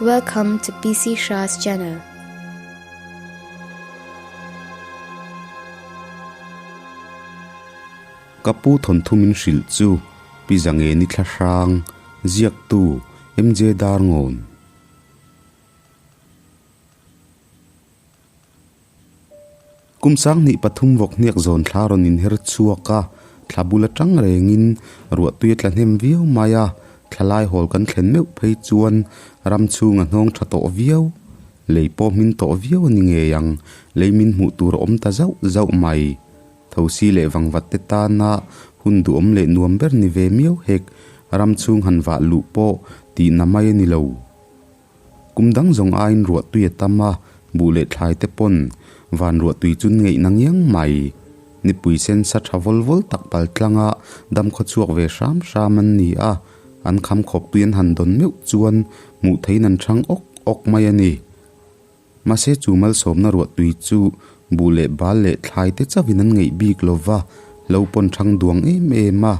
Welcome to PC Shah's channel. Ka pu thawnthu min hrilh chu Pi Zangeni Thlahrang, ziaktu MJ Darngawn. Kum 2003 vawk hniak zawn thla rawn inher chhuak a, thla bul atang rengin ruahtui a tla hnem viau mai a, thla lai hawl kan thlen meuh phei chuan ram chhung a hnawng tha tawh viau. Lei pawh hmin tawh viau a ni ngei ang, lei min hmuh tur a awm ta zauh zauh mai. Thosi leh vangvat te tana hun duhawm leh nuam ber ni ve miau hek, ram chhung han vah luh pawh tihna mai a ni lo. Kum dang zawng aiin ruah tui a tam a, buh leh thlai te pawn van ruah tui chu ngeih na ngiang mai. Nipui sen sa tha vawl vawl tak pal tlanga dam khaw chhuak ve hram hram an ni a, an kham khawp tui an han dawn meuh chuan hmuh theiin an chhang awk awk mai a ni. Mahse chu malsawmna ruah tui chu buh leh bal leh thlai te chauhin an ngeih bik lo va, lo pawn thang duang em em a,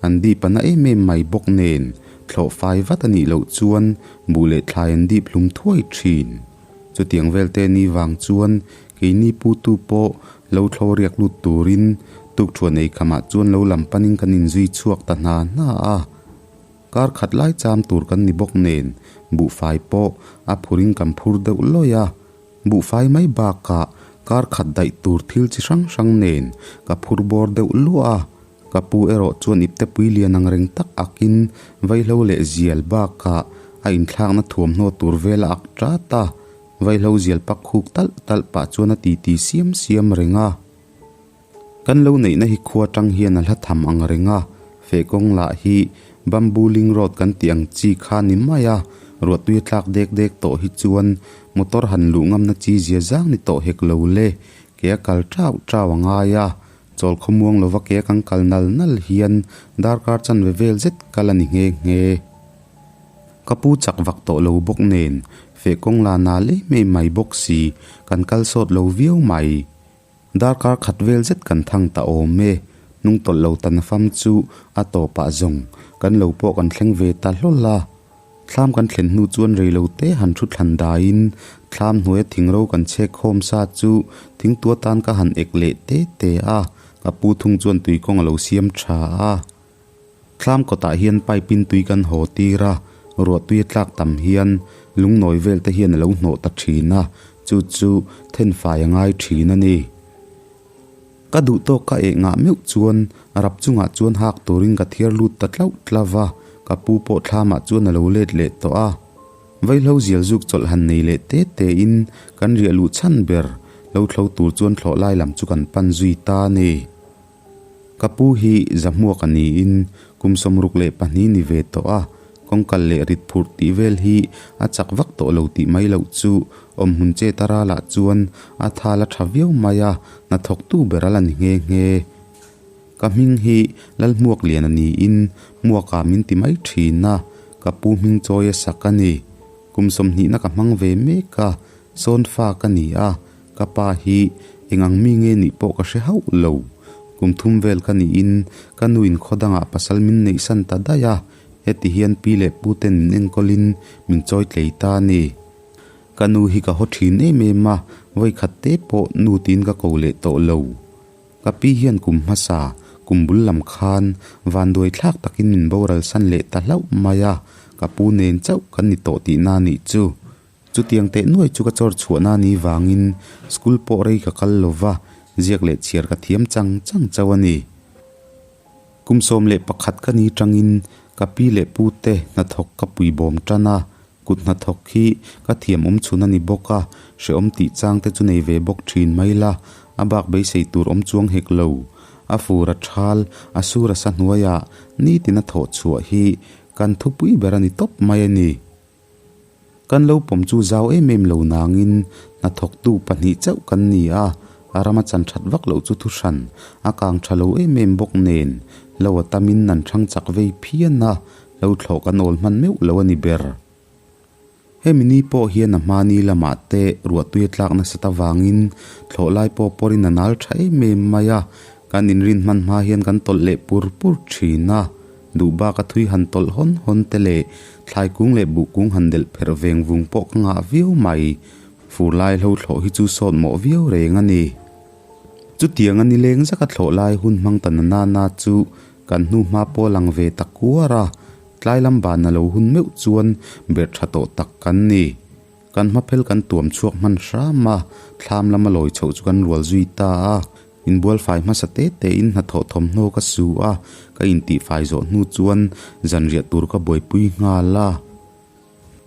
an dip a na em em mai bawk nen thlawh fai vat a nih loh chuan buh leh thlai an dip hlum thuai thin. Chutiang vel te ni vang chuan keini putu pawh lo thlo riak lut turin tukthuan ei khamah chuan lo lam panin kan inzui chhuak ta hna hna a. Kar khat lai cham tur kan ni bawk nen buhfai pawh a phurin kan phur deuh lawih a, buhfai mai bakah kar khat daih tur thil chi hrang hrang nen ka phur bawr deuh luah a, ka pu erawh chuan ipte pui lian ang reng tak akin vaihlo leh zial bakah a inthlakna thuamhnaw tur vel a ak tat a, vaihlo zial pak khuk talh talh pah chuan a titi siam siam reng a. Kan lo neihna hi khua tang hian a hla tham ang reng a, fehkawng lah hi bamboo ling road kan tih ang chi kha ni mai a, ruahtui a tlak dek dek tawh hi chuan motor han luh ngamna chi zia zang ni tawh hek lo le, ke a kal tau tau a ngai a, chawl khawmuang lova ke a kan kal nal nal hian darkar chanve vel zet kal a ni nghe nghe. Ka pu chak vak tawh lo bawk nen, fehkawng la nal em em mai bawk si, kan kal sawt lo viau mai. Darkar khat vel zet kan thang ta awm e, hnung tawlh lo ta nafam chu a tawpah zawng kan lo pawh kan thleng ve ta hlawl a. Thlam kan thlen hnu chuan rei lo te han thu thlan daiin thlam hnuaia thingro kan chhek khawm sa chu thingtua tan ka han ek leh te te a, ka pu thung chuan tuikawng a lo siam tha a. Thlam kawtah hian pipe in tui kan haw tir a, ruah tui a tlak tam hian lungnawi vel te hian a lo hnawh ta thin a, chu chu thenfai a ngai thin a ni. Ka duh tawk ka eh ngah meuh chuan rap chungah chuan hak turin ka thiar lut ta tlauh tlauh va, ka pu pawh thlamah chuan a lo let leh tawh a. Vaihlo zial zuk chawlh han nei leh te te in kan riah luh chhan ber lo thlo tur chuan thlawh lai lam chu kan pan zui ta a ni. Ka pu hi Zahmuak a niin kum 62 ni ve tawh a, kawngkal leh rit phurh tih vel hi a chak vak tawh lo tih mai loh chu awmhmun che ta ralah chuan a thal a tha viau mai a, hnathawktu ber a la ni nghe nghe. Ka hming hi Lalhmuaklian a niin Hmuakah min ti mai thin a, ka pu hming chawi a sak a ni. Kum 20 na ka hmang ve mek a, sawnfa ka ni a, Ka pa hi eng ang mi nge nih pawh ka hre hauh lo. Kum thum vel ka niin ka nu in khaw dangah pasal min neih san ta daih a, heti hian pi leh pu ten min enkawlin min chawi tlei ta a ni. Ka nu hi ka haw thin em em a, vawikhat te pawh nu tiin ka ko leh tawh lo. Ka pi hian kum hmasa, kum bul lam khan vanduai thlak takin min boral san leh ta hlauh mai a, ka pu nen chauh kan ni tawh tihna a nih chu. Chutiang teh nuai chu ka chawr chhuahna ni vangin school pawh rei ka kal lo va, ziak leh chhiar ka thiam chang chang chauh a ni. Kum 11 ka ni tangin ka pi leh pu te hnathawk ka pui bawm tan a, kut hnathawk hi ka thiam awm chhun a ni bawk a, hrehawm tih chang te chu nei ve bawk thin mai la, a bak beisei tur awm chuang hek lo. A fur a thal, a sur a sa hnuaiah nitin a thawh chhuah hi kan thupui ber a ni tawp mai a ni. Kan lo pawm chu zau em em lo nangin hnathawktu pahnih chauh kan ni a, a rama chan that vak loh chu thuhran a kang tha lo em em bawk nen lo a tamin an thang chak vei phian a, lo thlawh kan awl hman meuh lo a ni ber. Hemi ni pawh hian a hmani lamah te ruahtui a tlak nasat avangin thlawh lai pawh pawrin a nal tha em em mai a, kan inrin hman hma hian kan tawlh leh pur pur thin a, duh bak a thui han tawlh hawn hawn te leh. Thlai kung leh buh kung han delh pherh veng vung pawh ka ngah viau mai. Fur lai hlo thlawh hi chu sawt mawh viau reng a ni. Chutiang a nileng zaka thlawh lai hun hmang ta na na na chu kan hnu hma pawh lang ve ta kuar a, tlai lam ban a lo hun meuh chuan berh tha tawh tak kan ni. Kan hmaphel kan tuam chhuak hman hram a, thlam lama lawi chhoh chu kan rual zui ta a. Inbual fai hmasa te te in hnathawh thawmhnaw ka su a, ka intihfai zawh hnu chuan zanriah tur ka buaipui nghal a.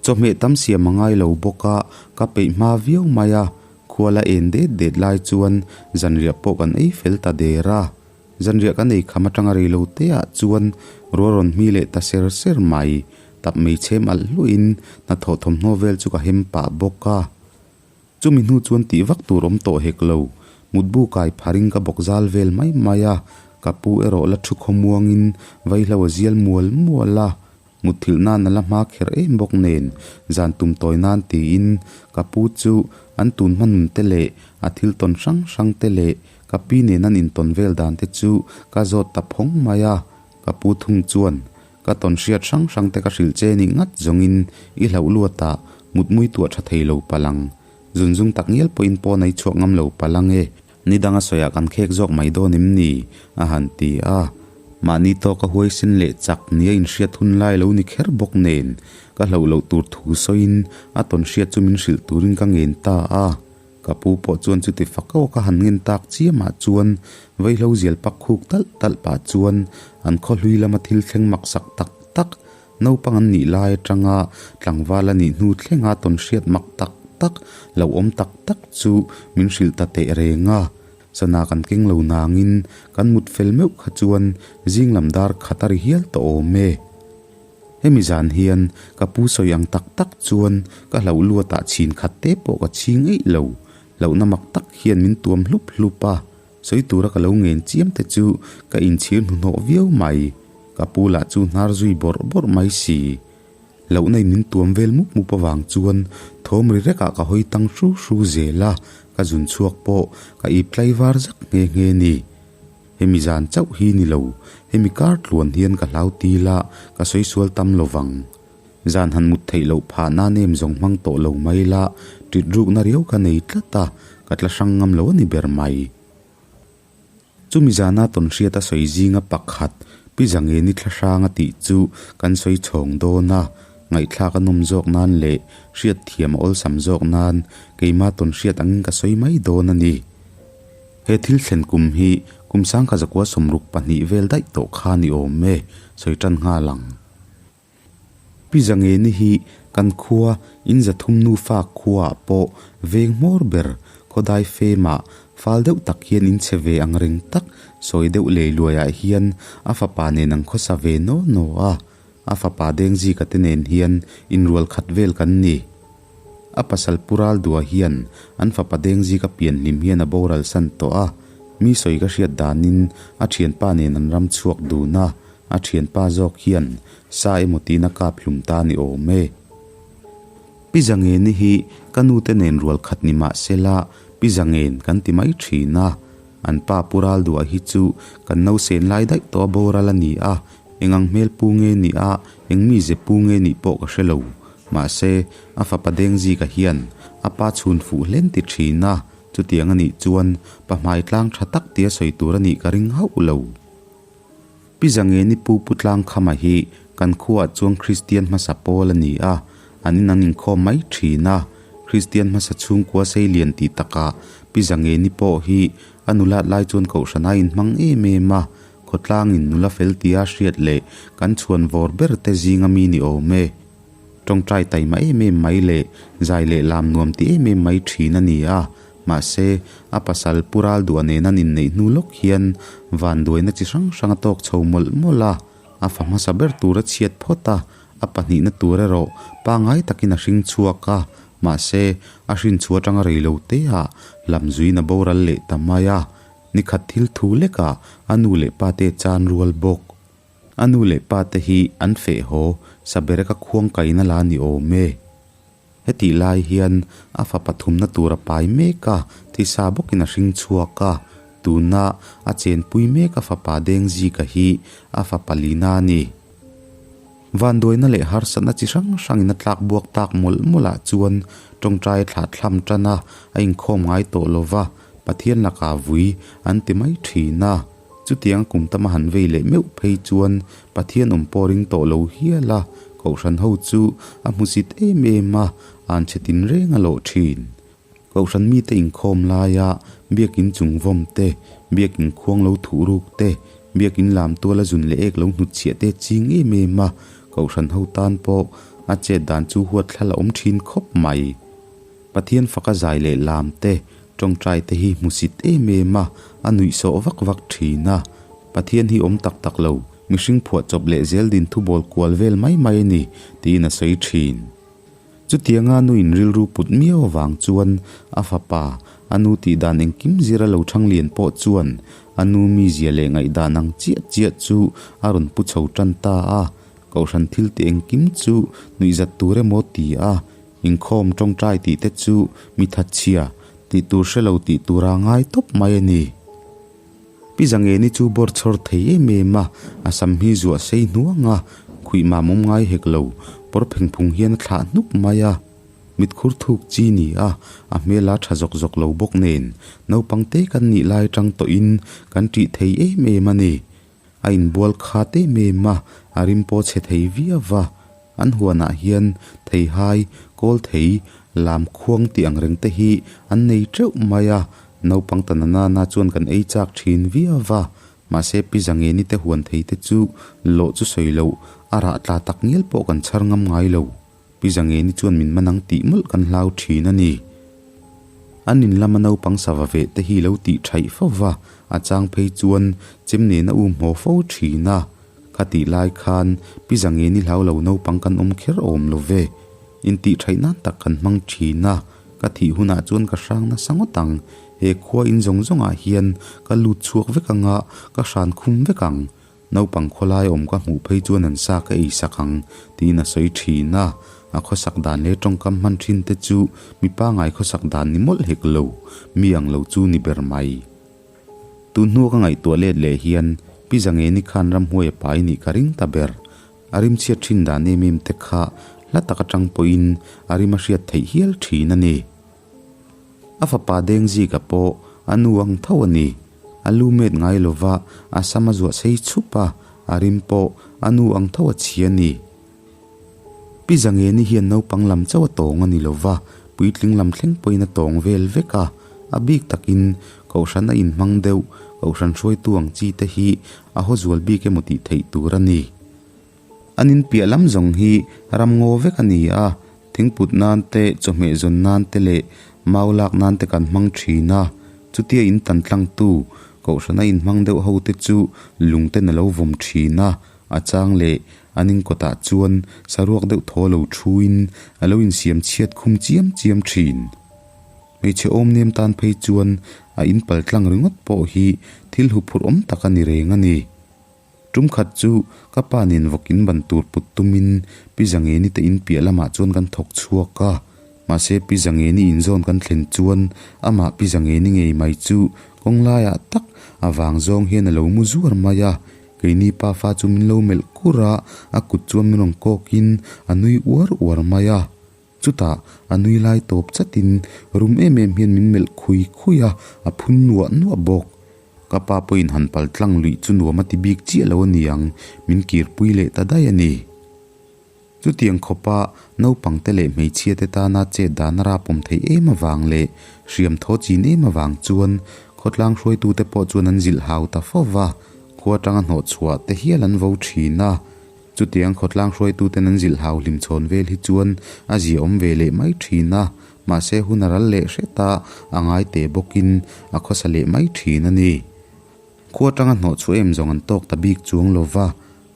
Chawhmeh tam siam a ngai lo bawk a, ka peih hma viau mai a, khual a en det det lai chuan zanriah pawh kan ei fel ta der a. Zanriah kan ei kham atanga rei lo te ah chuan rual rawn hmi leh ta ser ser mai. Tap mei chhem alh hluahin hnathawh thawmhnaw vel chu ka hem pah bawk a. Chumi hnu chuan tih vak tur awm tawh hek lo. Mutbu kai pharin ka bawk zal vel mai mai a, ka pu erawh la thu khawmuangin vaihlo a zial mual mual a. Mutthilh nan a la hma kher em bawk nen, zan tum tawi nan tiin ka pu chu an tun hma nun te leh a thil tawn hrang hrang te leh ka pi nen an intawn vel dan te chu ka zawt ta phawng mai a. Ka pu thung chuan ka tawn hriat hrang hrang te ka hrilh che nih ngat zawngin i hlauh luat ah mutmui tuah tha thei lo palang. Zunzung tak ngial pawhin pawn a i chhuak ngam lo palang e. Ni danga sawiah kan khek zawk mai dawn em ni? a han ti a. Mahni tawka huaisen leh chak nia inhriat hun lai lo ni kher bawk nen ka hlauh loh tur thu sawiin a tawn hriat chu min hrilh turin ka ngen ta a. Ka pu pawh chuan chuti fak auh ka han ngen tak chiamah chuan vaihlo zial pak khuk talh talh pah chuan an khaw hlui lama thil thleng maksak tak tak Naupang an nih lai atanga tlangval a nih hnu thlenga tawn hriat mak tak tak, lo awm tak tak chu min hrilh ta teh reng a. Sana kan keng lo nangin kan mut fel meuh kha chuan zing lam dar khat a ri hial tawh awm e. Hemi zan hian ka pu sawi ang tak tak chuan ka hlauh luatah chhin khat te pawh ka chhing eih lo. Hlauhna mak tak hian min tuam hlup hlup a. Sawi tura ka lo ngen chiam te chu ka inchhir hnuhnawh viau mai. Ka pu lah chu hnar zui bawrh bawrh mai si. Lohna in min tuam vel mup mup avang chuan thawm ri rekah ka hawi tang hru hru zel a, ka zun chhuak pawh ka ip tlai var zak nghe nghe ni. Hemi zan chauh hi ni lo, hemi kar tluan hian ka hlau til a, ka sawi sual tam lo vang. Zan han mut theih loh phah nan em zawng hmang tawh lo mai la, ṭit rukna riau ka nei tlat a, ka tla hrang ngam lo a ni ber mai. Chumi zana tawnhriat a sawi zinga pakhat, Pi Zangeni thlahrang a tih chu kan sawi chhawng dawn a, ngaihthlak a nawm zawk nan leh hriat thiam a awlsam zawk nan keima tawnhriat angin ka sawi mai dawn a ni. He thil thlen kum hi kum sangkha zakua 62 vel daih tawh kha ni awm e, sawi tan nghal ang. Pi Zangeni hi kan khua in zathum nufa khuaah pawh veng hmawr ber khawdai femah fal deuh tak hian in che ve ang reng tak sawi deuh lei luaiah hian a fapa nen an khawsa ve naw naw a, a fapa Dengzika te nen hian inrual khat vel kan ni. A pasal Pu Raldua hian an fapa Dengzika pian hlim hian a boral san tawh a, mi sawi ka hriat danin a thianpa nen an ram chhuak dun a, A thianpa zawk hian sa emaw tiin a kap hlum ta ni awm e. Pi Zangeni hi ka nute nen rual khat ni mah sela Pi Zangen kan ti mai thin a. An pa Pu Ralduah hi chu kan nausen lai daih tawh a boral a ni a, eng ang hmel pu nge ni a, eng mize pu nge nih pawh ka hre lo. Mahse, a fapa Dengzika hian a pa chhun fuh hlen ti thin a, chutiang a nih chuan pa hmai tlang tha tak tia sawi tur a nih ka ring hauh lo. Pi Zangeni pu Pu Tlangkhama hi kan khuaah chuan Kristian hmasa pawl a ni a, an in an inkhawm mai thin a. Kristian hmasa chhungkua seilian tih takah Pi Zangeni pawh hi a nulat lai chuan kohhran a inhmang em em a, khawtlangin nula fel tia hriat leh kan chhuan vawr ber te zinga mi ni awm e. Tawngtai taima em em mai leh zai leh lam nuam ti em em mai thin a ni a, mahse a pasal Pu Ralduah nen an inneih hnu lawk hian vanduaina chi hrang hrang a tawk chho mawlh mawlh a, a fa hmasa ber tur a chhiat phawt a, a pahnihna tur erawh pangngai takin a hring chhuak a, mahse a hrin chhuah atanga rei lo te ah lamzuiin a boral leh ta mai a, nikhat thil thu lekah a nu leh pa te chan rual bawk. A nu leh pa te hi an feh haw Sabereka khuang kaina la ni awm e. Hetih lai hian a fa pathumna tur a pai mek a, thisa bawkin a hring chhuak a, tuna a chenpui mek a fapa Dengzika hi a fa palina a ni. Vanduaina leh harsatna chi hrang hrangin a tlak buak tak mawlh mawlhah chuan tawngtai a thlah thlam tan a, a inkhawm ngai tawh lo va, Pathian lakah vui an ti mai thin a. Chutiang kum tama han vei leh meuh phei chuan Pathian awm pawh ring tawh lo hial a, Kohhran ho chu a hmusit em em a, an chhe tinreng a lawh thin. Kohhran mite inkhawm laia biakin chung vawm te, biakin khuang lo thuh ruk te, biakin lam tuala zun leh ek lo hnutchhiah te ching em em a, Kohhran ho tan pawh a chet dan chu huat thla la awm thin khawp mai. Pathian faka zai leh lam te, tawngtai te hi hmusit em em a, a nuihsawh vak vak thin a. Pathian hi awm tak tak lo, mihring phuah chawp leh zel din thubawl kual vel mai mai a ni, tiin a sawi thin. Chutianga nu in rilru put miau avang chuan a fapa, a nu tih dan engkim zira lo thang lian pawh chuan a nu mizia leh ngaihdan ang chiah chiah chu a rawn pu chho tan ta a. Kohhran thil tih engkim chu nuihzat tur emaw ti a, inkhawm tawngtai tih te chu mi thatchhia tih tur hre lo tih tura ngai tawp mai a ni. Pi Zangeni chu bawr chhawr thei em em a, a sam hi zuah sei hnuang a, khuih mam awm ngai hek lo, pawr pheng phung hian a thlah hnup mai a. Mitkhur thuk chi ni a, a hmel a tha zawk zawk lo bawk nen, naupang te kan nih lai atang tawhin kan ṭih thei em em a ni. A inbual khat em em a, a rim pawh chhe thei viau va. An huanah hian theihai, kawl thei, lam khuang tih ang reng te hi an nei teuh mai a, naupang ta na nana chuan kan ei chak thin viau va. Mahse Pi Zangeni te huan thei te chu lawh chu sawi loh, a rah tla tak ngial pawh kan chhar ngam ngai lo. Pi Zangeni chuan min man ang tih mawlh kan hlau thin a ni. An in lama naupang sava veh te hi lo tih thaih fo va, a chang phei chuan chem nen a um haw fo thin a. Khatih lai khan Pi Zangeni hlau lo naupang kan awm kher awm lo ve. Intih thaih nan tak kan hmang thin a, ka thih hunah chuan ka hrang nasa ngawt ang. He khua in zawng zawngah hian ka lut chhuak vek anga ka hran khum vek ang. Naupang khawlai awm ka hmuh phei chuan an sa ka ei sak ang, tiin a sawi thin a. A khawsak dan leh tawngkam hman thin te chu mi pangai khawsak dan ni mawlh hek lo, mi ang lo chu ni ber mai. Tun hnu ka ngaihtuah let leh hian Pi Zangeni khan ramhuai a pai nih ka ring ta ber. A rimchhiat thin dan em em te kha hla tak atang pawhin a rim a hriat theih hial thin a ni. A fapa Dengzika pawh a nu ang tho a ni. A lu met ngai lova a sam a zuah sei chhup a, a rim pawh a nu ang tho a chhi a ni. Pi Zangeni hian naupang lam chauh a tawng a ni lova, puitling lam thleng pawhin a tawng vel vek a. A bik takin Kohhran a inhmang deuh, Kohhran hruaitu ang chi te hi a haw zual bik emaw tih theih tur a ni. An in piah lam zawng hi ram ngaw vek a ni a, thingput nan te, chawhmeh zawn nan te leh mau lak nan te kan hmang thin a. Chutia in tan tlangtu Kohhrana inhmang deuh ho te chu lung ten a lo vawm thin a, a chang leh an in kawtah chuan saruak deuh thaw lo thuin a lo insiam chhiat khum chiam chiam thin. Hmeichhe awm nem tan phei chuan a in pal tlang ringawt pawh hi thil huphurh awm tak a ni reng a ni. Tum khat chu ka pa nen vawk in ban tur put tumin Pi Zangeni te in piah lamah chuan kan thawk chhuak a. Mahse Pi Zangeni in zawn kan thlen chuan amah Pi Zangeni ngei mai chu kawng laiah tak a vang zawng hian a lo mu zuar mai a. Keini pafa chu min lo melh kur a, a kut chuan min rawn kawkin a nui uar uar mai a. Chutah a nui lai tawp chatin rum em em hian min melh khui khui a, a phun nuah nuah bawk. Ka pa pawhin han pal tlang luih chu nuam a ti bik chiah lo a ni ang, min kirpui leh ta daih a ni. Chutiang khawpa naupangte leh hmeichhiate tana chet dan a rapawm theih em avang leh hriam thaw chin em avang chuan khawtlang hruaitute pawh chuan an zilh hau ta fo va, khua atanga hnawhchhuah te hial an vo thin a. Chutiang khawtlang hruaituten an zilh hau hlim chhawn vel hi chuan a ziaawm ve leh mai thin a, mahse hun a ral leh hret a, a ngai teh bawkin a khawsa leh mai thin a ni. Khua atanga hnawh chhuah em zawng an tawk ta bik chuang lo va,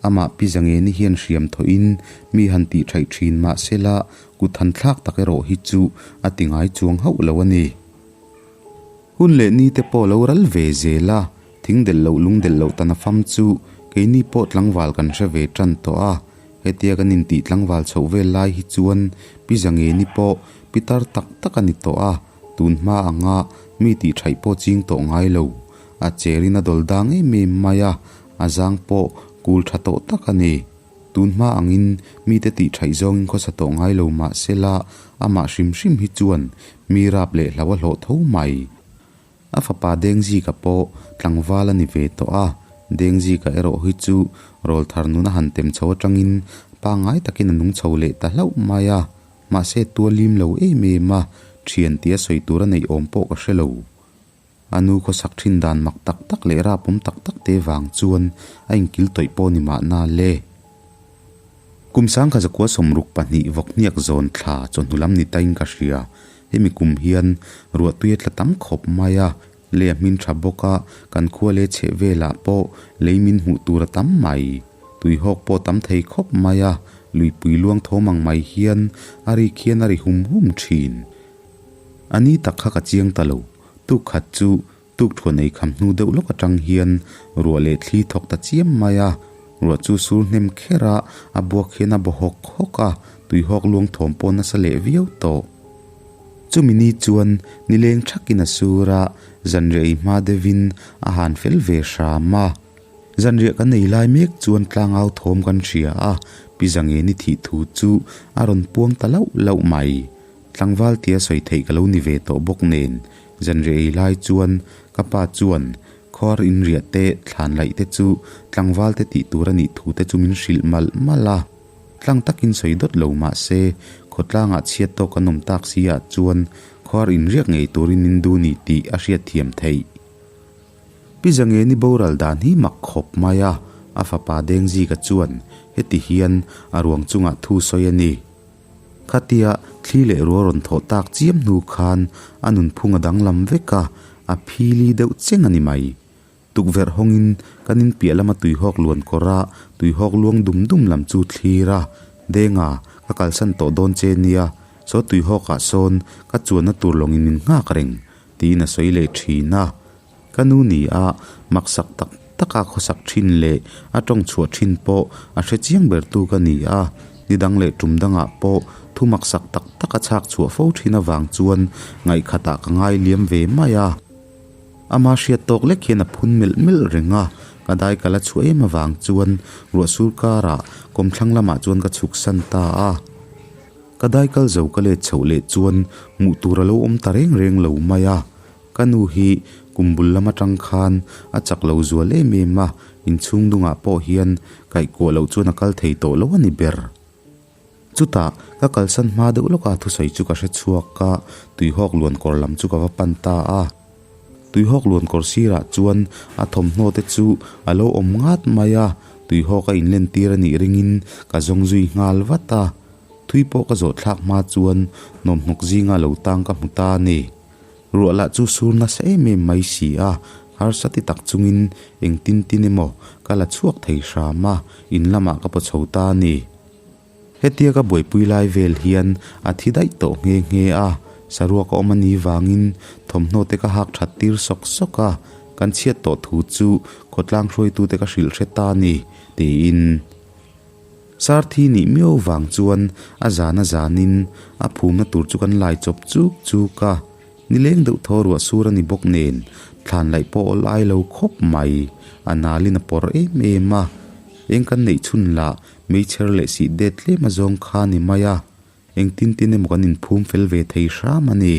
amah Pi Zangeni hian hriam thawhin mi han tih thaih thin mahsela kut han thlak tak erawh hi chu a ti ngai chuang hauh lo a ni. Hun leh ni te pawh lo ral ve zel a, thing delh loh lung delh loh tan a fam chu keini pawh tlangval kan hre ve tan tawh a, hetia kan intih tlangval chhoh vel lai hi chuan Pi Zangeni pawh pi tar tak tak a ni tawh a, tun hma anga mi tih thaih pawh ching tawh ngai lo. A cherin a dawl dang em em mai a, a zang pawh kul tha tawh tak a ni. Tun hma angin mite tih thaih zawngin khawsa tawh ngai lo mah sela amah hrim hrim hi chuan mi rap leh hlau a hlawh tho mai. A fapa Dengzika pawh tlangval a ni ve tawh a, Dengzika erawh hi chu rawlthar nun a han tem chho atangin pangngai takin a nung chho leh ta hlauh mai a, mahse tualim lo em em a, thian tia sawi tur a neih awm pawh ka hre lo. A nu khawsak thin dan mak tak tak leh rapawm tak tak te vang chuan a inkil tawih pawh ni mahna le. Kum sangkha zakua 62 vawk hniak zawn thla chawhnu lam ni tain ka hria. Hemi kum hian ruahtui a tla tam khawp mai a, lei a hmin tha bawk a, kan khua leh chheh velah pawh lei min hmuh tur a tam mai. Tuihawk pawh tam thei khawp mai a, luipui luang thawm ang mai hian a rik hian a ri hum hum thin. A ni tak kha ka chiang ta lo. Tuk khat chu tuk thuan ei kham hnu deuh lawk atang hian ruah leh thli thawk ta chiam mai a. Ruah chu sur hnem kher a, a buak hian a baw hawk hawk a, tuihawk luang thawm pawh nasa leh viau tawh. Chumi ni chuan nileng thakin a sur a, zanriah ei hma deuhin a han fel ve hram a. Zanriah kan ei lai mek chuan tlangau thawm kan hria a, Pi Zangeni thih thu chu a rawn puang ta lauh lauh mai. Tlangval tia sawi theih ka lo ni ve tawh bawk nen, zanriah ei lai chuan ka pa chuan khuar inriah te thlan laih te chu tlangval te tih tur a nih thu te chu min hrilh malh malh a. Tlang takin sawi dawt lo mah se, khawtlangah chhiat tawk kan awm tak si ah chuan khuar inriak ngei turin min duh ni tih a hriatthiam theih. Pi Zangeni boral dan hi mak khawp mai a, a fapa Dengzika chuan heti hian a ruang chungah thu sawi a ni. Khatia thli leh rual rawn thawh tak chiam hnu khan a nunphung a danglam vek a, a phili deuh cheng a ni mai. Tukverh hawngin kan in piah lama tuihawk luan kawr a, tuihawk luang dum dum lam chu thlir a, Denga, ka kalsan tawh dawn che nia, saw tuihawkah sawn ka chuanna tur lawngin min nghak reng, tiin a sawi leh thin a. Ka nu ni a, maksak tak taka khawsak thin leh a tawng chhuah thin pawh a hre chiang bertu ka ni a, ni dang leh tum dangah pawh thu maksak tak taka chhak chhuah fo thin avang chuan ngaihkhatah ka ngai liam ve mai a. Ama hriat tawk lek hian a phun melh melh reng a, ka dai ka la chhuah em avang chuan ruah sur karah kawmthlang lamah chuan ka chhuk san ta a. Ka dai kal zo ka let chhoh leh chuan hmuh tur a lo awm ta reng reng lo mai a. Ka nu hi kum bul lam atang khan a chak lo zual em em a, inchhung dungah pawh hian kaihkuah loh chuan a kal thei tawh lo a ni ber. Chutah ka kalsan hma deuh lawka thusawi chu ka hre chhuak a, tuihawk luan kawr lam chu ka va pan ta a. Tuihawk luan kawr sirah chuan a thawmhnaw te chu a lo awm ngat mai a, tuihawk a inlentir a nih ringin ka zawng zui nghal vat a. Thui pawh ka zawh thlak hma chuan nawmhnawk zinga lo tang ka hmu ta a ni. Ruah lah chu sur nasa em em mai si a, harsa ti tak chungin engtin tin emaw ka la chhuak thei hram a, in lamah ka paw chho ta a ni. Hetia ka buaipui lai vel hian a thi daih tawh nghe nghe a, saruak a awm a ni vangin thawmhnaw te ka hak that tir sawk sawk a, kan chhiat tawh thu chu khawtlang hruaitute ka hrilh hre ta a ni, tiin. Sarthi nih miau vang chuan a zan a zanin a phumna tur chu kan lai chawp chuk chuk a, nileng deuh thaw ruah sur a ni bawk nen thlan laih pawh awl ai lo khawp mai, a nalin a pawr em em a, eng kan neih chhun lah meichher leh sih det tlem a zawng kha a ni mai a, engtin tin emaw kan inphum fel ve thei hram a ni.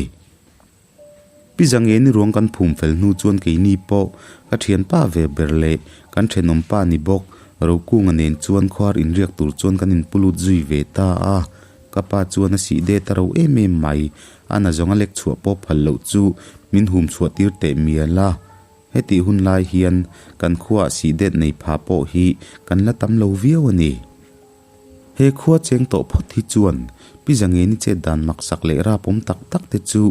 Pi Zangeni ruang kan phum fel hnu chuan keini pawh ka thianpa ve ber leh kan thenawmpa ni bawk Rokunga nen chuan khuar inriak tur chuan kan inpulut zui ve ta a. Ka pa chuan a sih det a ro em em mai, a na zawng a lek chhuah pawh phal loh chu min hum chhuah tir teh mial a. Hetih hun lai hian kan khuaah sih det nei pha pawh hi kan la tam lo viau a ni. He khua cheng tawh phawt hi chuan Pi Zangeni chet dan maksak leh rapawm tak tak te chu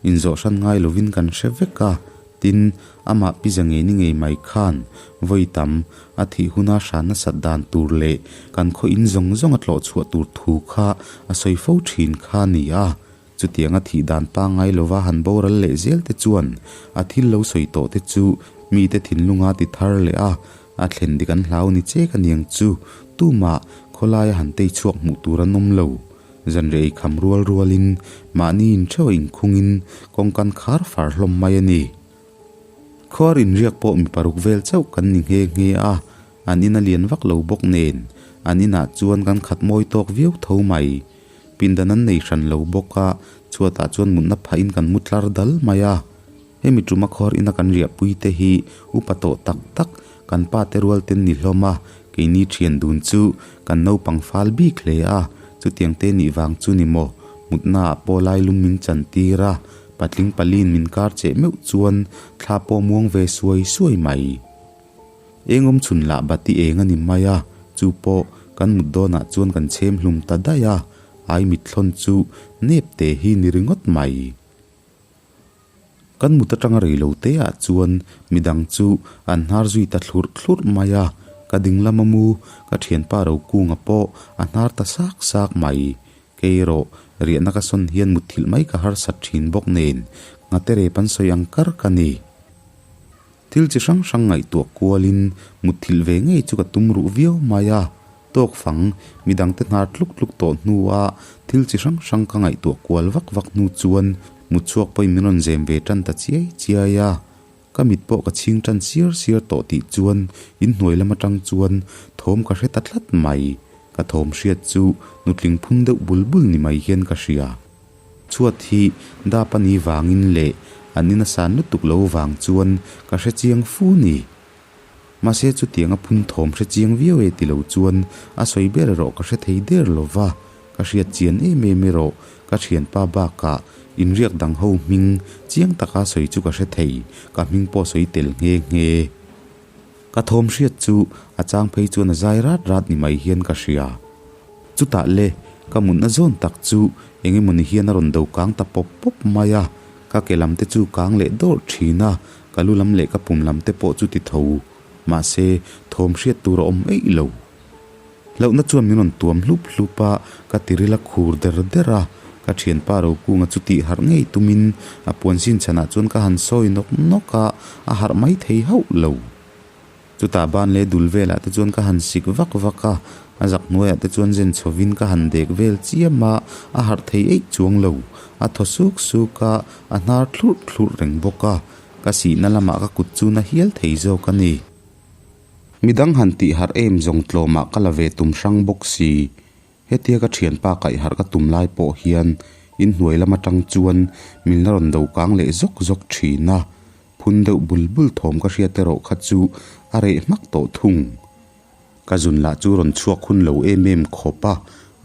inzawh hran ngai lovin kan hre vek a, tin, amah Pi Zangeni ngei mai khan vawi tam a thih huna hran nasat dan tur leh kan khaw in zawng zawng a tlawh chhuah tur thu kha a sawi fo thin kha a ni a, chutianga thih dan pangngai lova han boral leh zel te chuan a thil lo sawi tawh te chu mite thinlunga ti thar leh a, A thlen dik an hlau ni che ka niang chu tumah khawlaia han tei chhuak hmuh tur an awm lo. Zanriah ei kham rual rualin mahni intheuh a inkhungin kawngkan khar far hlawm mai a ni. Khuar inriak pawh mi paruk vel chauh kan ni nghe nghe a, an in a lian vak lo bawk nen An inah chuan kan khat mawi tawk viau tho mai. Pindan an nei hran lo bawk a, chhuatah chuan mutna phahin kan mu tlar dal mai a. Hemi tuma khawr ina kan riahpui te hi upa tawh tak tak kan pa te rual ten ni hlawm a, keini thian dun chu kan naupang fal bik hle a, chutiang te nih vang chu ni maw mutna ah pawh lai lum min chan tir a, patling paliin min kar cheh meuh chuan thla pawh muang ve suai suai mai. Eng awm chhun lah bati eng a ni mai a, chu pawh kan mut dawnah chuan kan chhem hlum ta daih a, ai mitthlawn chu nep te hi ni ringawt mai. Kan mut atanga rei lo te ah chuan midang chu an hnar zui ta thlurh thlurh mai a, ka ding lama mu ka thianpa Rokunga pawh a hnar ta sak sak mai. Kei erawh riahna ka sawn hian mutthilh mai ka harsat thin bawk nen nghate rep an sawi ang kar ka ni. Thil chi hrang hrang ngaihtuah kualin mutthilh ve ngei chu ka tum ruh viau mai a, tawk fang midangte hnar tluk tluk tawh hnua thil chi hrang hrang ka ngaihtuah kual vak vak hnu chuan mutchhuak pawhin min rawn zem ve tan ta chiai chiai a, ka mit pawh ka chhing tan siar siar tawh tih chuan inhnuai lam atang chuan thawm ka hre ta tlat mai, ka thawm hriat chu nutling phun deuh bul bul ni mai hian ka hria. Chhuat hi dap a ni vangin leh an in a san lutuk lo vang chuan ka hre chiang fu ni. Mahse chutiang a phun thawm hre chiang viau e ti lo chuan a sawi ber erawh ka hre thei der lo va, ka hriat chian em em erawh ka thianpa bakah inriak dang ho hming chiang taka sawi chu ka hre thei, ka hming pawh sawi tel nghe nghe. Ka thawm hriat chu a chang phei chuan a zai rat rat ni mai hian ka hria. Chutah le, ka mutna zawn tak chu eng emawni hian a rawn do kang ta pawp pawp mai a, ka ke lam te chu kang leh dawrh thin a, ka lu lam leh ka pum lam te pawh chu ti tho. Mahse, thawm hriat tur a awm eih lo. Hlauhna chuan min rawn tuam hlup hlup a, ka tiril a khur der der a, ka thianpa Rokunga chu tih harh ngei tumin a puan sin chhanah chuan ka han sawi nawk nawk a, a harh mai thei hauh lo. Chutah ban leh dul velah te chuan ka han sik vak vak a, a zak hnuaiah te chuan zen chhovin ka han dek vel chiam a, a harh thei eih chuang lo. A thaw suk suk a, a hnar thlurh thlurh reng bawk a, ka sihna lamah ka kut chu na hial thei zawk a ni. Midang han tih harh em zawng tlawmah ka la ve tum hrang bawk si. Hetia ka thianpa kaih harh ka tum lai pawh hian inhnuai lam atang chuan min la rawn do kang leh zawk zawk thin a, phun deuh bul bul thawm ka hriat erawh kha chu a reh hmak tawh thung. Ka zun lah chu rawn chhuak hun lo em em khawp a,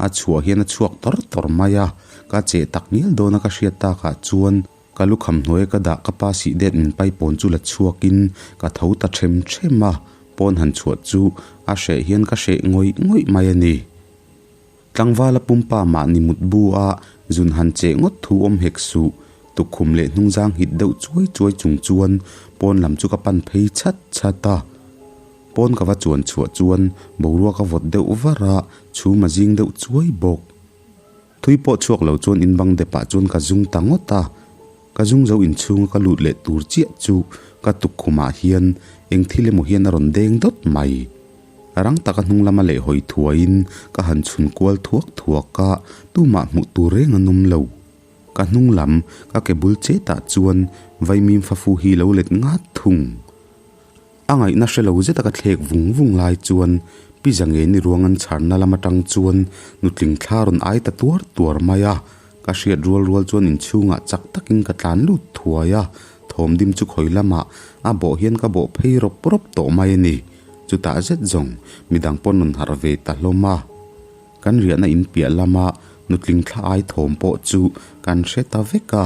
a chhuah hian a chhuak tawr tawr mai a, ka cheh tak ngial dawn a ka hriat takah chuan Ka lukham hnuaia ka dah ka pa sih det min pai pawn chu la chhuakin ka tho ta them them a, pawn han chhuah chu a hreh hian ka hreh ngawih ngawih mai a ni. Tlangvala pumpa mahni mut bu a zun han cheh ngawt thu awm hek suh, tukkhum leh hnungzang hit deuh chuai chuai chung chuan pawn lam chu ka pan phei chhat chhat a. Pawn ka va chuan chhuah chuan boruak a vawt deuh var a, chhum a zing deuh chuai bawk. Thui pawh chhuak lo chuan in bang depah chuan ka zung ta ngawt a, ka zung zo inchhunga ka lut leh tur chiah chu ka tukkhumah hian eng thil emaw hian a rawn deng dawt mai. Rang taka hnung lama leh hawi thuaiin ka han chhun kual thuak thuak a, tumah hmuh tur reng an awm lo. Ka hnung lam ka ke bul chetah chuan vaimim fafu hi lo let ngat thung. A ngaihna hre lo zeta ka thlek vung vung lai chuan Pi Zangeni ruang an chharna lam atang chuan nutling thla rawn ai ta tuar tuar mai a, ka hriat rual rual chuan inchhungah chak takin ka tlan lut thuai a, thawm dim chu khawi lamah a bawh hian ka bawh phei rawp rawp tawh mai a ni. Chutah zet zawng midang pawn rawn harh ve ta hlawm a, kan riahna in piah lama nutling thla ai thawm pawh chu kan hre ta vek a.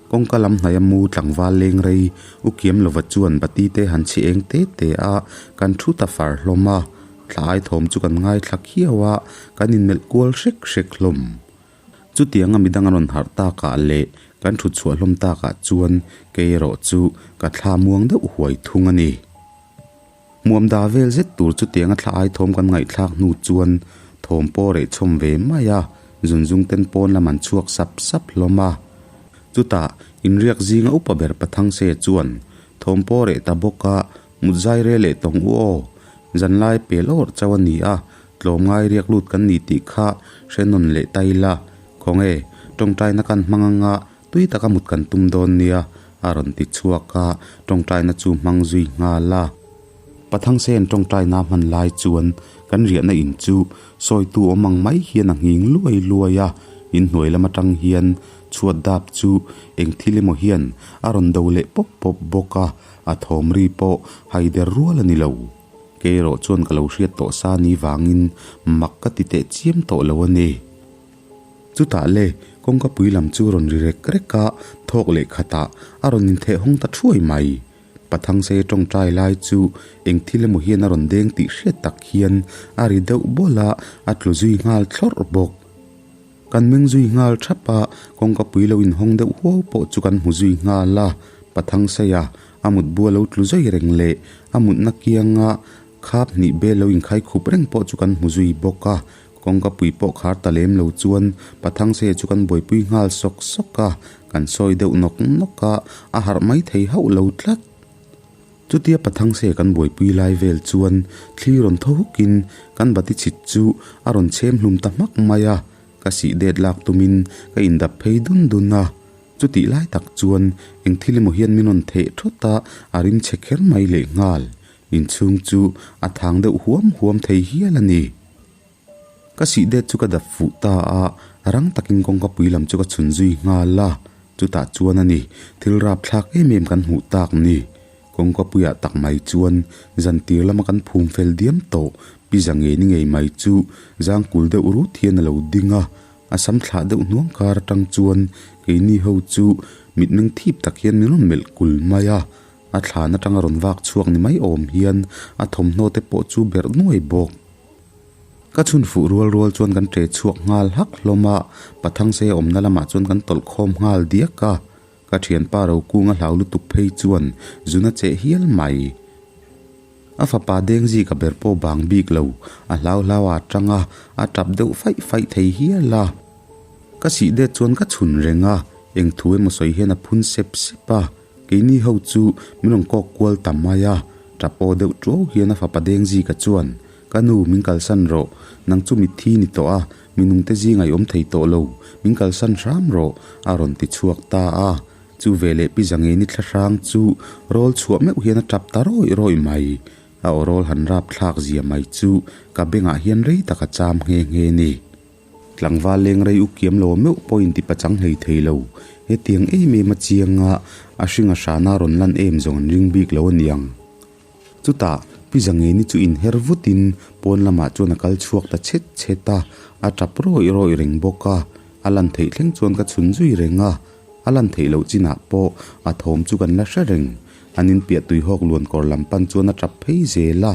Kawngka lam hnaia mu tlangval leng rei u kiam lova chuan bati te han chhi eng te te a, kan thu ta far hlawm a, thla ai thawm chu kan ngaithla khiau a, kan inmelh kual hrek hrek hlawm. Chutianga midang a rawn harh takah leh kan thut chhuah hlawm takah chuan kei erawh chu ka thla muang deuh huai thung a ni. Hmuam da vel zet tur chutianga thla ai thawm kan ngaihthlak hnu chuan thawm pawh reh chhawm ve mai a, zunzung ten pawn lam an chhuak sap sap hlawm a. Chutah inriak zinga upa ber Pathang Se chuan thawm pawh reh ta bawk a, mut zai re leh tawng u aw, zanlai pel awrh chauh a ni a, tlawmngai riak lut kan ni tih kha hre nawn leh ta ila, khawnge tawngtaina kan hmang anga Tui taka mut kan tum dawn nia, a rawn ti chhuak a, tawngtaina chu hmang zui nghal a. Pathangsen tawngtaina hman lai chuan kan riahna in chu sawitu awm ang mai hian a nghing luai luai a, inhnuai lam atang hian chhuat dap chu eng thil emaw hian a rawn do leh pawp pawp bawk a, a thawm ri pawh haider rual a ni lo. Kei erawh chuan ka lo hriat tawh sa ni vangin mak ka ti teh chiam tawh lo a ni. Chutah le, kawngka pui lam chu rawn ri rek rek a, thawk leh khatah a rawn intheh hawng ta thuai mai. Pathangse tawngtai lai chu eng thil emaw hian a rawn deng tih hriat tak hian a ri deuh bawl a, a tlu zui nghal thlawrh bawk. Kan meng zui nghal thap a, kawngka pui lo inhawng deuh huau pawh chu kan hmu zui nghal a. Pathangseia a mutbu a lo tlu zui reng leh a mutna kianga khap hnih bel lo inkhai khup reng pawh chu kan hmu zui bawk a. Kawngka pui pawh khar ta lem lo chuan Pathangse chu kan buaipui nghal sawk sawk a, kan sawi deuh nawk nawk a, a harh mai thei hauh lo tlat. Chutia Pathangse kan buaipui lai vel chuan thli rawn thaw hukin kan bati chhit chu a rawn chhem hlum ta hmak mai a, ka sih det lak tumin ka indap phei dun dun a. Chutih lai tak chuan eng thil emaw hian min rawn theh thawt a, a rim chhe kher mai lehnghal. Inchhung chu a thang deuh huam huam thei hial a ni. Ka sih det chu ka dap fuh ta a, rang takin kawngka pui lam chu ka chhun zui nghal a, chutah chuan a ni, thil rapthlak em em kan hmuh tak ni. Kawngka puiah tak mai chuan zan tir lama kan phum fel diam tawh, pi za ngei ni ngei mai chu zang kul deuh rut hian a lo ding a, a sam thlah deuh hnuang kar atang chuan keini ho chu mitmeng thip tak hian min rawn melh kul mai a, a thlan atanga rawn vak chhuak ni mai awm hian a thawmhnaw te pawh chu berh nuai bawk. Ka chhun fuh rual rual chuan kan ṭe chhuak nghal hak hlawm a, Pathangse awmna lamah chuan kan tawlh khawm nghal diak a, ka ṭhianpa Rokunga hlau lutuk phei chuan zun a cheh hial mai. A fapa Dengzi ka ber pawh bang bik lo, a hlau hlau a ṭang a, a ṭap deuh faih faih thei hial a. Ka sih det chuan ka chhun reng a, eng thu emaw sawi hian a phun sep sep a. Keini ho chu min rawn kawk kual ta mai a, ṭap aw deuh ṭuau hian a fapa Dengzika chuan, Ka nu, min kalsan rawh. Nang chu mitthi ni tawh a, mi nungte zingah i awm thei tawh lo. Min kalsan hram rawh, a rawn ti chhuak ta a. Chu veleh Pi Zangeni thlahrang chu rawl chhuah meuh hian a ṭap ta rawih rawih mai. A aw rawl han rap thlak zia mai chu ka bengah hian rei tak a cham nghe nghe ni. Tlangval leng rei u kiam lo meuh pawh inti pachang hlei thei lo. Hetiang em em a chiang a, a hringa hrana rawn lan em zawng an ring bik lo a niang. Chutah, Pi Zangeni chu inher vutin pawn lamah chuan a kal chhuak ta chhet chhet a, a tap rawih rawih reng bawk a. A lan theih thleng chuan ka chhun zui reng a, a lan theih loh chinah pawh a thawm chu kan la hre reng. An inpiah tuihawk luan kawr lam pan chuan a tap phei zel a,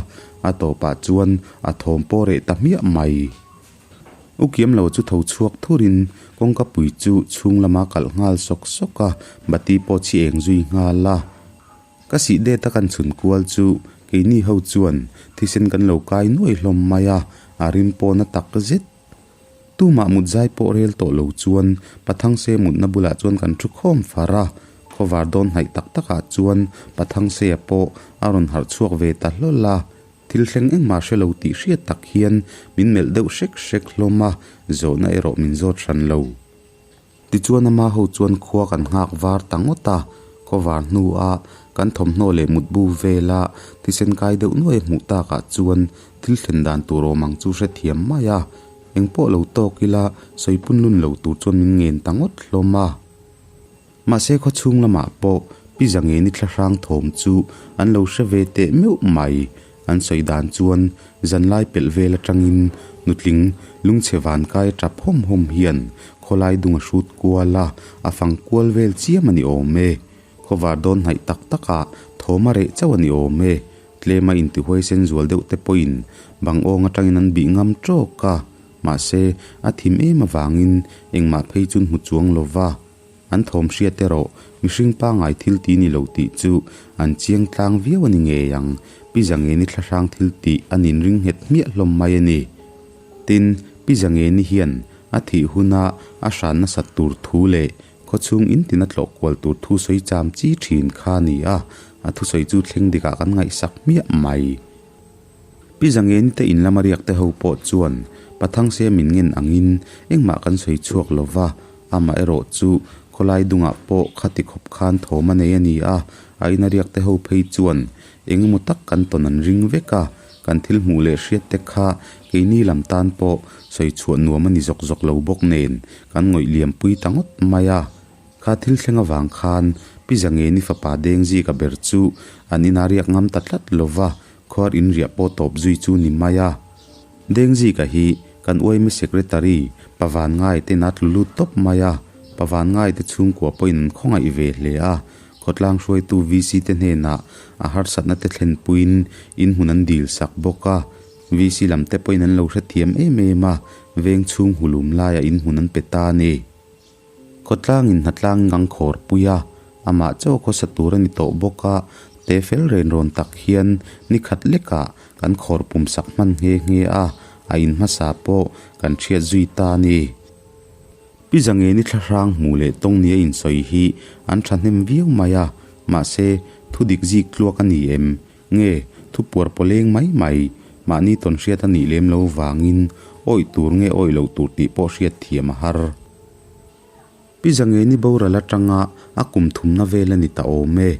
a tawpah chuan a thawm pawh reh ta hmiah mai. U kiam lo chu tho chhuak thurin kawngka pui chu chhung lama kalh nghal sawk sawk a, bati pawh chhi eng zui nghal a. Ka sih det a kan chhun kual chu keini ho chuan thisen kan lo kai nuai hlawm mai a, a rim pawh na tak zet. Tumah mut zai pawh rel tawh lo chuan Pathangse mutna bulah chuan kan thu khawm far a, khawvar dawn hnaih tak takah chuan Pathangsea pawh a rawn harh chhuak ve ta hlawl a. Thil thleng engmah hre lo tih hriat tak hian min melh deuh hrek hrek hlawm a, zawhna erawh min zawt hran lo. Tichuan ama ho chuan khua kan nghak var ta ngawt a, khaw var hnua kan thawmhnaw leh mutbu vela thisen kai deuh nuai a hmuh takah chuan thil thlen dan tur awm ang chu hrethiam mai a, engpawh lo tawk ila sawi punlun lo tur chuan min ngen ta ngawt hlawm a. Mahse khaw chhung lamah pawh Pi Zangeni thlahrang thawm chu an lo hre ve teh meuh mai. An sawi dan chuan zanlai pelh vel atangin nutling lungchhe vankai a tap hawm hawm hian khawlai dung a hrut kual a, a fang kual vel chiam a ni awm e. Khawvar dawn hnaih tak takah thawm a reh chauh a ni awm e. Tlema intihuaisen zual deuh te pawhin bang awng atangin an bih ngam tawk a, mahse a thim em avangin engmah phei chu an hmu chuang lo va. An thawm hriat erawh mihring pangngai thil ti ni lo tih chu an chiang tlang viau a ni ngei ang. Pi Zangeni thlahrang thil tih an inring nghet hmiah hlawm mai a ni. Tin, Pi Zangeni hian a thih huna a hran nasat tur thu leh khawchhung in tina tlawh kual tur thu sawi cham chi thin kha a ni a, a thusawi chu thleng dikah kan ngaihsak hmiah mai. Pi Zangeni te in lama riak te ho pawh chuan Pathangse min ngen angin engmah kan sawi chhuak lo va, amaherawh chu. Khawlai dungah pawh khati khawp khan thawm a nei a ni a, a ina riak te ho phei chuan eng emaw tak kan tawn an ring vek a, kan thil hmuh leh hriat te kha keini lam tan pawh sawi chhuah nuam a ni zawk zawk lo bawk nen kan ngawih liam pui ta ngawt mai a. Kha thil thleng avang khan Pi Zangeni fapa Dengzika ber chu an ina riak ngam ta tlat lo va, khuar in riah pawh tawp zui chu ni mai a. Dengzika hi kan uaimi Secretary Pavan Ngai ten a tlu lut tawp mai a, Pavan Ngai te chhungkua pawhin an khawngaih ve hle a, khawtlang hruaitu VC te hnenah a harsatna te thlenpuiin inhmun an dil sak bawk a, VC lam te pawhin an lo hrethiam em em a, veng chhung hulum laiah inhmun an pe ta a ni. Khawtlangin hnatlang ngang khawr pui a, amah chaw khawsa tur a ni tawh bawk a, te fel ren rawn tak hian ni khat lekah kan khawr pum sak hman nghe nghe a, a in hmasa pawh kan hriat zui ta a ni. Pi Zangeni thlahrang hmuh leh tawng nia insawi hi an thahnem viau mai a, mahse thu dik zik tluak a ni em? Nge thu puar pawleng mai mai, mahni tawn hriat a nih lem lo vangin awih tur nge awih loh tur tih pawh hriat thiam a har. Pi Zangeni boral atanga a kum thumna vel a ni ta awm e.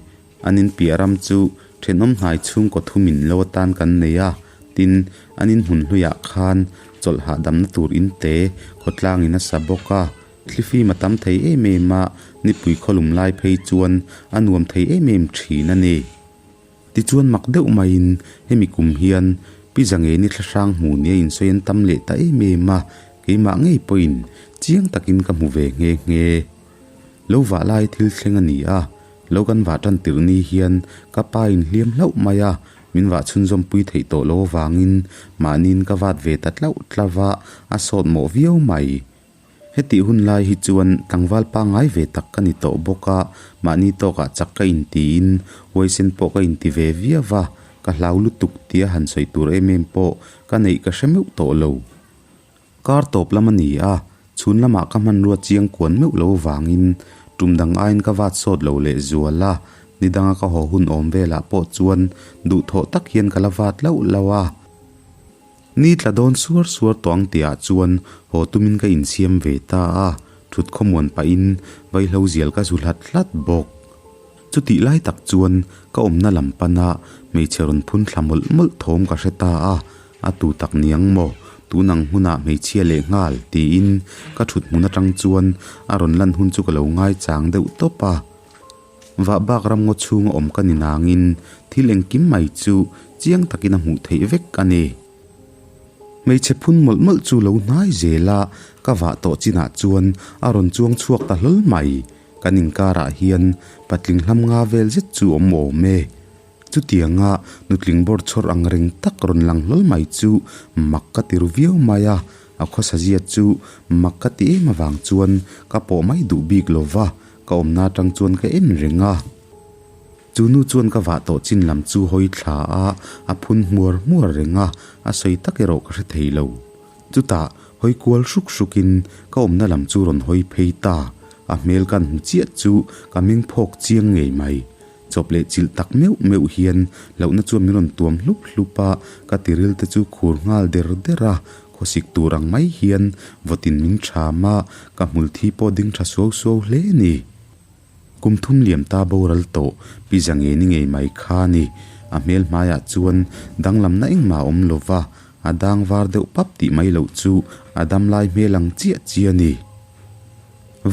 An in piah ram chu thenawm hnai chhungkaw thumin lo atan kan nei a, tin, an in hmun hluiah khan chawlh hahdamna tur in te khawtlangin a sa bawk a, thlifim a tam thei em em a, nipui khawlum lai phei chuan a nuam thei em em thin a ni. Tichuan mak deuh maiin hemi kum hian Pi Zangeni thlahrang hmu nia insawi an tam leh ta em em a, keimah ngei pawhin chiang takin ka hmu ve nghe nghe. Lo vah lai thil thleng a ni a, lo kan vah tan tirh ni hian ka pa in hliam hlauh mai a, min vah chhunzawm pui theih tawh lo avangin mahniin ka vat ve ta tlauh tlauh a, a sawt mawh viau mai. Hetih hun lai hi chuan tlangval pangngai ve tak ka ni tawh bawk a, mahni tawkah chak ka intiin huaisen pawh ka inti ve viau va, ka hlau lutuk tia han sawi tur em em pawh ka neih ka hre meuh tawh lo. Kar tawp lam a ni a, chhun lamah ka hmanrua chiang kuan meuh lo vangin tum dang aiin ka vat sawt lo leh zual a, ni danga ka haw hun awm velah pawh chuan duhthawh tak hian ka la vat lauh lauh a. Ni tla dawn suar suar tawh ang tihah chuan haw tumin ka insiam ve ta a, thut khawmuan pahin vaihlo zial ka zu hlat hlat bawk. Chutih lai tak chuan ka awmna lam pana hmeichhe rawn phun thla mawlh mawlh thawm ka hre ta a, a tu tak niang maw, tun ang hunah hmeichhia leh nghal tiin ka thut hmun atang chuan a rawn lan hun chu ka lo ngaichang deuh tawp a. Vah bak ramngaw chhunga awm ka ni nangin thil engkim mai chu chiang takin a hmuh theih vek a ni. Hmeichhe phun mawlh mawlh chu lo hnai zel a, ka vah tawh chinah chuan a rawn chuang chhuak ta hlawl mai. Kan inkarah hian patling hlam nga vel zet chu awm awm e. Chutianga nutling bawr chhawr ang reng tak rawn lang hlawl mai chu mak ka ti ru viau mai a, a khawsazia chu mak ka ti em avang chuan ka pawh mai duh bik lo va. Ka awmna atang chuan ka en reng a, chu nu chuan ka vah tawh chin lam chu hawi thla a, a phun hmuar hmuar reng a, a sawi tak erawh ka hre thei lo. Chutah hawi kual hruk hrukin ka awmna lam chu rawn hawi phei ta, a hmel kan hmu chiah chu ka meng phawk chiang ngei mai. Chawp leh chilh tak meuh meuh hian hlauhna chuan min rawn tuam hlup hlup a, ka tiril te chu khur nghal der der a, khawsik tur ang mai hian vawtin min ṭham a, ka hmul thi pawh ding ṭha suau suau hle a ni. Kum thum liam ta boral tawh Pi Zangeni ngei mai kha a ni. A hmel hmaiah chuan danglamna engmah a awm lo va, a dang var deuh pap tih mai loh chu a dam lai hmel ang chiah chiah a ni.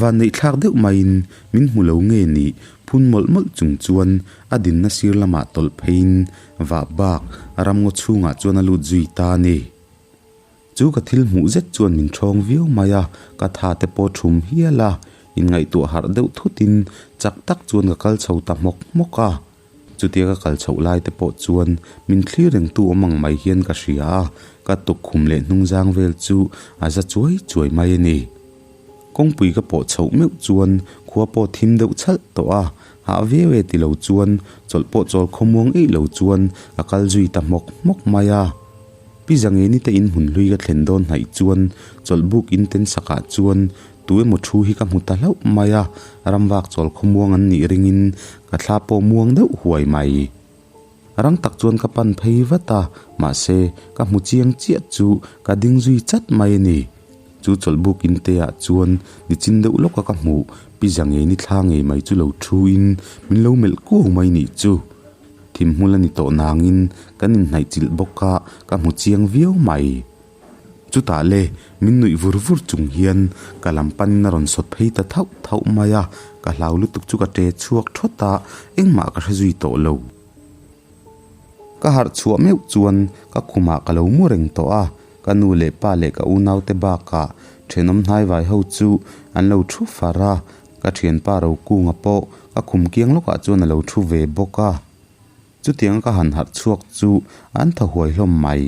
Vanneih thlak deuh maiin min hmu lo nge nih phun mawlh mawlh chung chuan a dinna sir lamah tawlh pheiin vah bak ramngaw chhungah chuan a lut zui ta a ni. Chu ka thil hmuh zet chuan min ṭhawng viau mai a, ka tha te pawh ṭhum hial a, inngaihtuah harh deuh thutin chak tak chuan ka kal chho ta hmawk hmawk a. Chutia ka kal chhoh lai te pawh chuan min thlir rengtu awm ang mai hian ka hria a, ka tukkhum leh hnungzang vel chu a za chuai chuai mai a ni. Kawngpui ka pawh chhoh meuh chuan khua pawh thim deuh chhalh tawh a, hah viau e ti lo chuan chawlh pawh chawl khawmuang eih lo chuan ka kal zui ta hmawk hmawk mai a. Pi Zangeni te in hmun hlui ka thlen dawn hnaih chuan chawlh buk in ten sakah chuan tu emaw thu hi ka hmu ta hlauh mai a, ramvak chawl khawmuang an nih ringin ka thla pawh muang deuh huai mai. Rang tak chuan ka pan phei vat a, mahse ka hmu chiang chiah chu ka ding zui chat mai a ni. Chu chawlhbuk in te ah chuan nichin deuh lawka ka hmuh pi Zangeni thla ngei mai chu lo thu in min lo melh kuau mai nih chu. Thimhmul a ni tawh nangin kan inhnaih chilh bawk a, ka hmu chiang viau mai. Chutah le, min nuih vur vur chung hian ka lam panin a rawn sawt phei ta thauh thauh mai a, ka hlau lutuk chu ka ṭe chhuak thawt a, engmah ka hre zui tawh lo. Ka harh chhuah meuh chuan ka khumah ka lo mu reng tawh a, ka nu leh pa leh ka unaute bakah thenawm hnaivai ho chu an lo thu far a, ka thianpa Rokunga pawh ka khum kiang lawkah chuan a lo thu ve bawk a. Chutianga ka han harh chhuak chu an thaw huai hlawm mai.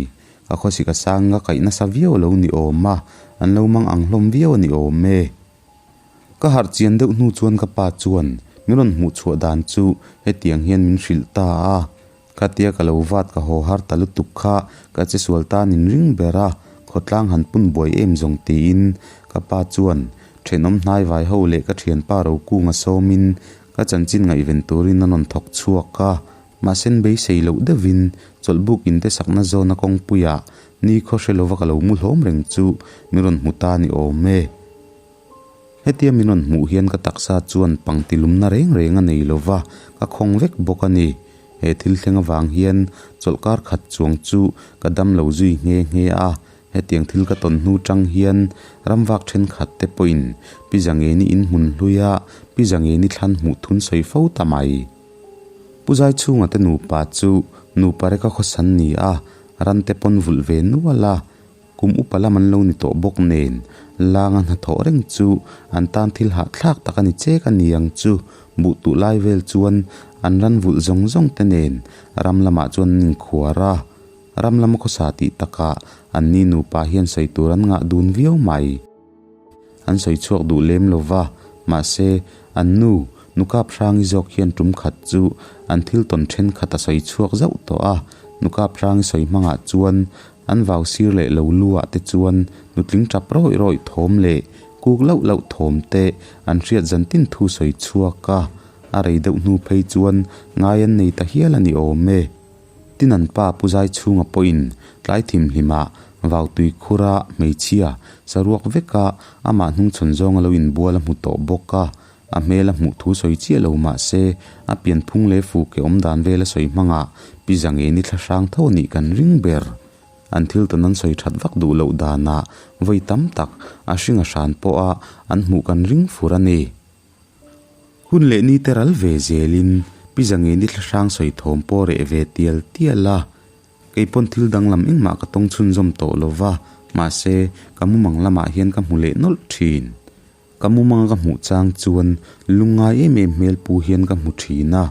Ka khawsik a sang ka kaih nasa viau a lo ni awm a, an lo mang ang hlawm viau a ni awm e. Ka harh chian deuh hnu chuan ka pa chuan min rawn hmuh chhuah dan chu hetiang hian min hrilh ta a, khatia ka lo vat ka haw har ta lutuk kha ka che sual tan in ring ber a, khawtlang han pun buai em zawng tiin ka pa chuan thenawm hnai vai ho leh ka thianpa Rokunga sawmin ka chanchin ngaihven turin a rawn thawk chhuak a, mahse beisei loh deuhin chawlhbuk inte sakna zawna kawngpuiah ni khaw hre lova ka lo mu hlawm reng chu min rawn hmu ta ni awm e. Hetia min rawn hmuh hian ka taksa chuan pangti lumna reng reng a nei lo va, ka khawng vek bawk a ni. He thil thleng avang hian chawlhkar khat chuang chu ka dam lo zui nghe nghe a. Hetiang thil ka tawn hnu tang hian ramvak thenkhat te pawhin Pi Zangeni in hmun hluia Pi Zangeni thlan hmuh thun sawi fo ta mai. Pu Zaichhunga te nupa chu nupa reka khawsan ni a, ran te pawn vulh ve nual a. Kum upa lam an lo ni tawh bawk nen, langa hnathawh reng chu an tan thil hahthlak tak a ni chek a ni ang chu. Buh tuh lai vel chuan an ran vulh zawng zawng te nen ram lamah chuan an inkhuar a. Ram lama khawsa tih takah an ni nupa hian sawi tur an ngah dun viau mai. An sawi chhuak duh lem lo va, mahse an nu, Nukap Hrangi zawk hian tum khat chu an thil tawn thenkhat a sawi chhuak zauh tawh a. Nukap Hrangi sawi hmangah chuan An vau sir leh lo lu ah te chuan nutling tap rawih rawih thawm leh kuk lauh lauh thawm te an hriat zan tin thu sawi chhuak a, a rei deuh hnu phei chuan ngai an nei ta hial a ni awm e. Tin an pa Pu Zaichhunga pawhin tlai thimhlim ah vau tui khur a hmeichhia saruak vek a amah hnungchhawn zawng a lo inbual a hmu tawh bawk a, a hmel a hmuh thu sawi chiah lo mah se a pianphung leh fuke awm dan vel a sawi hmangah Pi Zangeni thla hrang tho a nih kan ring ber. An thil tawn an sawi that vak duh loh danah vawi tam tak a hring a hran pawha an hmuh kan ring fur a ni. Hun leh ni te ral ve zelin Pi Zangeni thla hrang sawi thawm pawh reh ve tial tial a. Kei pawn thil danglam engmah ka tawng chhunzawm tawh lo va, mahse ka mumang lamah hian ka hmu leh nawlh thin. Ka mumanga ka hmuh chang chuan lungngai em em hmel pu hian ka hmu thin a,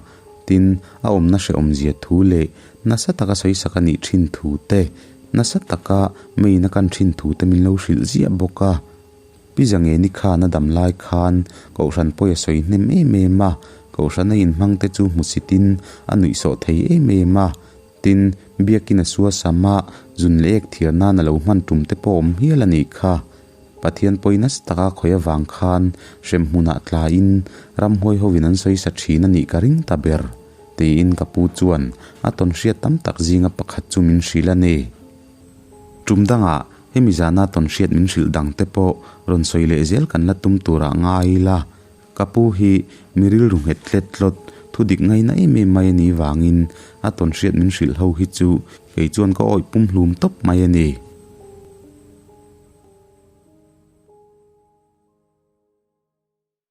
tin, a awmna hrehawmzia thu leh nasa taka sawisak a nih thin thu te, nasa taka main a kan thin thu te min lo hrilh ziah bawk a. Pi Zangeni khan a dam lai khan Kohhran pawi a sawi hnem em em a, Kohhrana inhmang te chu hmusitin a nuihsawh thei em em a, tin, Biakin a suasam a, zun leh ek thiar nan a lo hman tum te pawh awm hial a nih kha. Pathian pawi nasa taka khawi avang khan hrem hmunah tlaiin ramhuai hovin an sawi sa thin a nih ka ring ta ber, tiin ka pu chuan a tawn hriat tam tak zinga pakhat chu min hrilh a ni. Tum dangah hemi zana tawn hriat min hrilh dang te pawh rawn sawi leh zel kan la tum turah ngai ila, ka pu hi mi rilru nghet tlet tlawt thu dik ngaina em em mai a nih vangin a tawn hriat min hrilh ho hi chu kei chuan ka awih pumhlum tawp mai a ni.